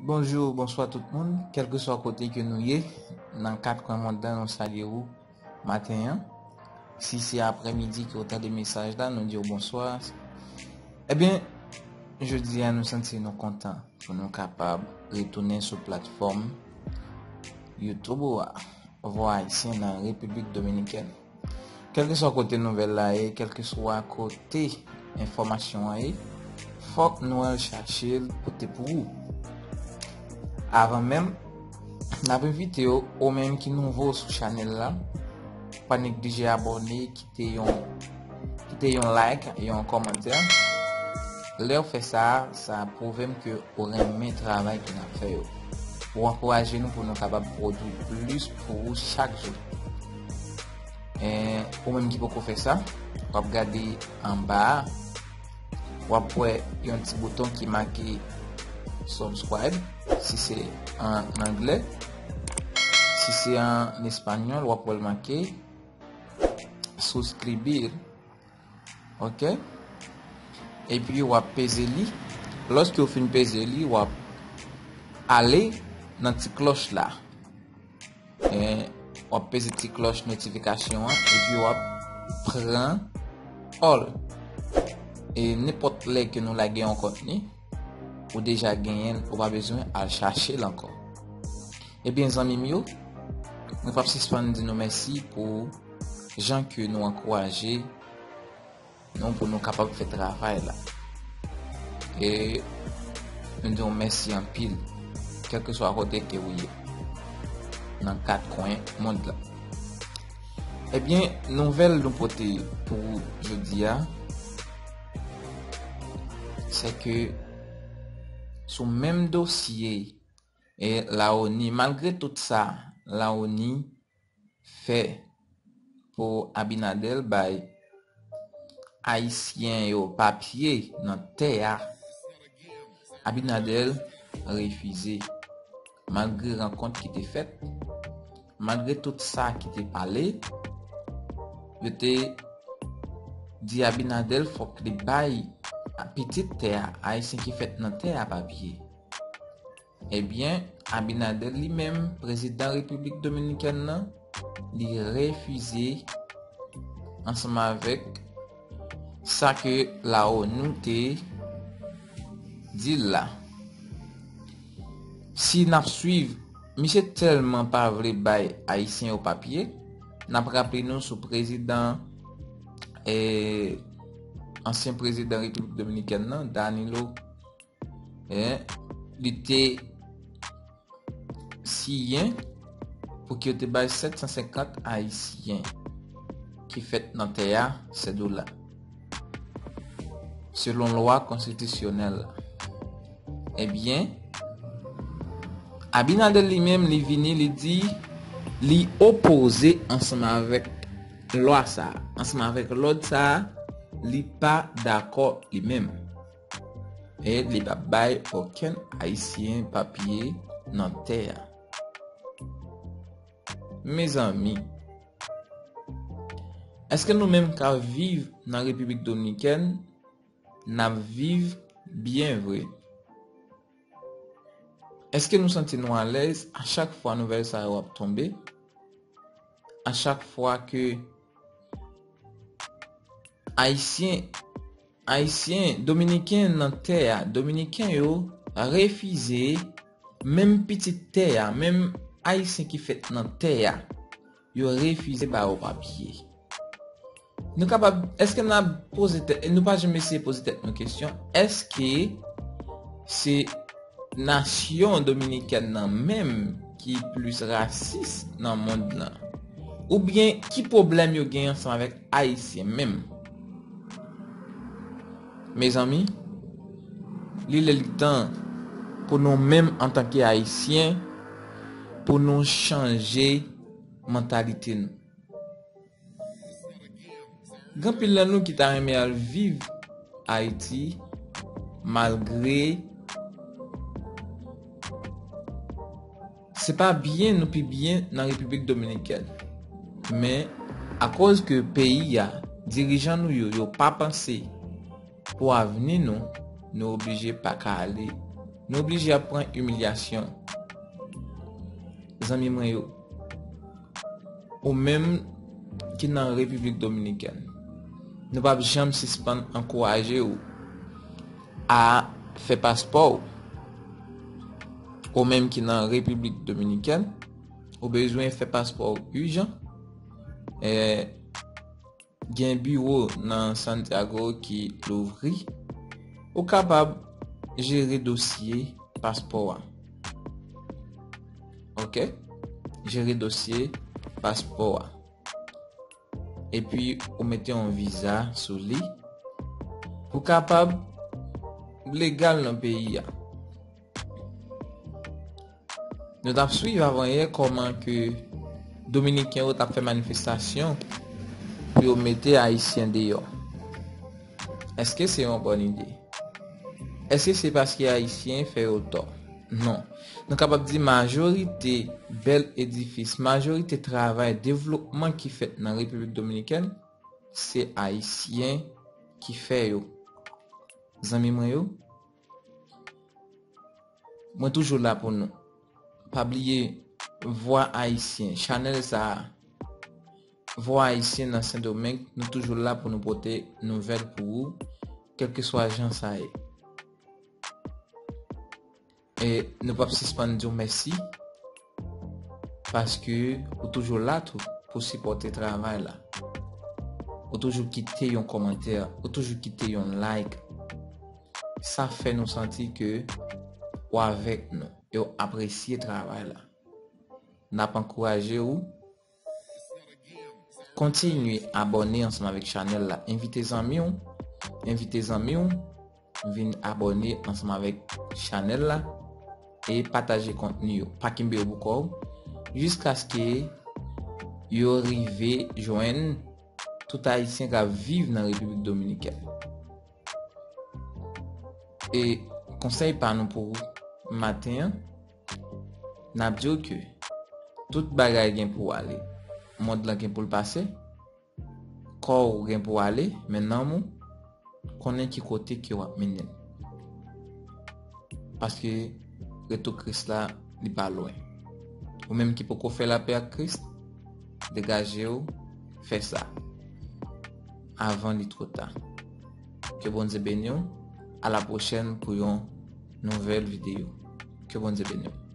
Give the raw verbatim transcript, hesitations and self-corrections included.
Bonjou, bonswa tout moun, kèlkeswa kote ke nou ye, nan kat kwen mond lan, nou salye ou maten an. Si se aprèmidi ke w tande mesaj la, nou di w bonswa. Ebyen, jodi a nou santi nou kontan pou nou kapab retounen sou platfòm YouTube ou a, Vwa Ayisyen nan Repiblik Dominikèn. Kèlkeswa kote nouvèl la ye, kèlkeswa kote enfòmasyon an ye, fòk nou al chache l pote pou ou. Avan menm, n ap envite w, ou menm ki nouvo sou chanèl la, pa neglije abòne, kite yon, kite yon like, yon kòmantè. Lè w fè sa, sa pwouve m ke ou renmen travay ke n ap fè yo. Ou ankouraje nou pou nou kapab pwodui plis pou ou chak jou. E, ou menm ki poko fè sa, w ap gade anba a, w ap wè yon ti bouton ki make subscribe, si se an anglè. Si se an espanyòl, w ap wè l make suscribir. Ok? Epi w ap peze li. Lòske w fin peze li, w ap ale nan ti klòch la. E, w ap peze ti klòch notifikasyon an, epi w ap pran all. E nenpòt lè ke nou lage yon kontni, ou deja genyen l, ou pa bezwen al chache l ankò. Ebyen, zanmi m yo, mwen p ap sispann di nou mèsi pou jan ke nou ankouraje nou pou nou kapab fè travay la. E nou di w mèsi anpil, kèlkeswa kote ke ou ye, nan kat kwen mond la. Ebyen, nouvèl nou pote pou jodi a, se ke sou menm dosye, e Laoni, malgre tout sa Laoni fè pou Abinader bay Ayisyen yo papye nan tè a, Abinader refize. Malgre rankont ki te fèt, malgre tout sa ki te pale, yo te di Abinader fòk li bay pitit tè a, Ayisyen ki fèt nan tè a, papye. Ebyen, Abinader li menm, prezidan Repiblik Dominikèn nan, li refize ansanm avèk sa ke Laoni te di l la. Si n ap swiv, misye tèlman pa vle bay Ayisyen yo papye, n ap raple nou sou prezidan, eh, ansyen prezidan Repiblik Dominikèn nan, Danilo, eh, li te siyen pou ke yo te bay sèt san senkant Ayisyen ki fèt nan tè a sèt dola, selon lwa konstitisyonèl la. Ebyen, Abinader li menm, li vini, li di, li opoze ansanm avèk lwa sa a, ansanm avèk lòd sa a, li pa dakò li menm. E li p ap bay okenn Ayisyen papye nan tè a. Mezanmi, èske nou menm k ap viv nan Repiblik Dominikèn, n ap viv byen vre? Èske nou santi nou alèz a chak fwa nouvèl sa yo ap tonbe? A chak fwa ke Ayisyen, Ayisyen, Dominiken nan tè a, Dominiken yo refize menm pitit tè a, menm Ayisyen ki fèt nan tè a, yo refize ba yo papye. Nou kapab, èske n ap poze tèt, nou pa janm eseye poze tèt nou kesyon, èske se nasyon dominikèn nan menm ki plis rasis nan mond lan? Oubyen ki pwoblèm yo gen ansanm avèk Ayisyen menm? Mezanmi, li lè li tan pou nou menm antanke Ayisyen, pou nou chanje mantalite nou. Gen anpil nan nou ki ta renmen al viv Ayiti, malgre se pa byen nou pi byen nan Repiblik Dominikèn. Men, akoz ke peyi a, dirijan nou yo, yo pa panse pou avni nou, nou oblije pa ka ale Nou oblije ap pran imilyasyon. Zanmi mwen yo, ou menm ki nan Repiblik Dominikèn, nou p ap janm sispann ankouraje w a fè paspò w. Ou menm ki nan Repiblik Dominikèn, ou bezwen fè paspò w ijan. E, gen biwo nan Santiago ki louvri. Ou kapab jere dosye paspò a. Ok? Jere dosye paspò a. Epi ou mete yon viza sou li pou kapab legal nan peyi a. Nou t ap swiv avanyè kòman ke Dominiken yo t ap fè manifestasyon pou yo mete Ayisyen deyò. Èske se yon bòn ide? Èske se paske Ayisyen fè yo tò? Non. Nou kapab di majorite bèl edifis, majorite travay devlopman ki fèt nan Repiblik Dominikèn, se Ayisyen ki fè yo. Zanmi mwen yo, mwen toujou la pou nou. Pa bliye Vwa Ayisyen, chanèl sa a. Vwa Ayisyen nan Sendomeng, nou toujou la pou nou pote nouvèl pou ou, kèlkeswa jan sa ye. E nou p ap sispann di w mèsi, paske ou toujou la tou pou sipòte travay la. Ou toujou kite yon kòmantè, ou toujou kite yon like. Sa fè nou santi ke w avèk nou e w apresye travay la. N ap ankouraje w kontinye abòne ansanm avèk chanèl la. Envite zanmi w, envite zanmi w vin abòne ansanm avèk chanèl la e pataje kontni yo. Pa kenbe yo pou kò w, jiskaske yo rive jwenn tout Ayisyen k ap viv nan Repiblik Dominikèn. E konsèy pa nou pou maten an, n ap di w ke tout bagay gen pou ale. Mond lan gen pou l pase, kò w gen pou ale, men nanm ou konnen ki kote ke w ap mennen l. Paske retou Kris la, li pa lwen. Ou menm ki poko fè lapè ak Kris, degaje w, fè sa avan li twò ta. Ke Bondye beni w. A la pwochèn pou yon nouvèl videyo. Ke Bondye beni w.